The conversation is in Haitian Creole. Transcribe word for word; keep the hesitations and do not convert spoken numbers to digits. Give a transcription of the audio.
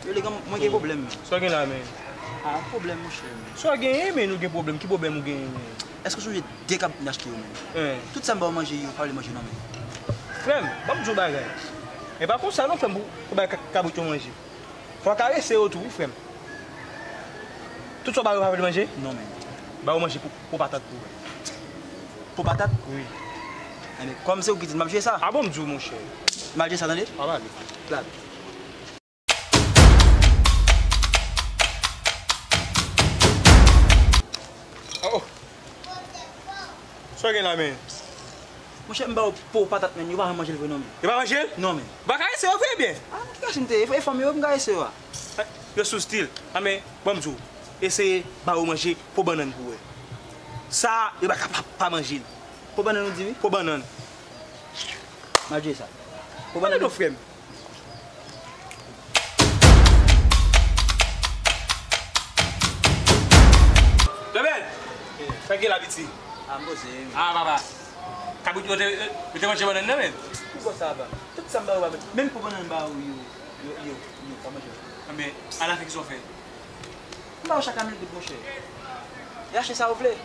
Yo, legan, mwen gen pwoblèm, men. Sa w gen la, men? Ah, pwoblèm, monchè, men. Sa w genyen, men, ou gen pwoblèm? Ki pwoblèm ou genyen, men? Èske w sonje de kabrit m te achte yo, men? Hein. Tout sa m ba yo manje, yo pa vle manje, non, men. Frè m, ban m di w bagay. E pa konsa, non, frè m, pou, pou bay ka-, kabrit yo manje. Fò w karese yo tou, wi, frè m. Tout sa w ba yo pa vle manje? Non, men. Ba yo manje po, po patat pou wè. Po patat? Wi. Enben, kòm se ou ki di m, m ap jere sa. A bon, m di w, monchè. M ap jere sa, tande? A, ale. Plak. Oh, oh. Sa w gen la, men? Monchè, m ba w po patat, men, yo pa manje l vre, non, men. Yo pa manje l? Non, men. Ou pa karese yo vre, byen? Ah, m kache m te, e, e fanm yo, m karese yo a. Eh, yo sou stil. Ah, men, ban m di w, eseye ba yo manje po bannann pou wè. Sa, yo pa ka pa, pa manje l. Po bannann, ou di wi? Po bannann. M ap jere sa. Po bannann. Pale non, frè m. Jobèl! Sa k gen la, piti? Ah, m poze wi. Ah, papa. Kabrit yo te, yo te manje bannann nan, men? Poukisa sa, papa? Tout sa m ba yo, papa. Menm pou bannann m ba yo, yo, yo, yo, yo pa manje. Anben, ala fè ki sa w fè. M ba yo chak a mil goud, monchè. E achte sa w vle.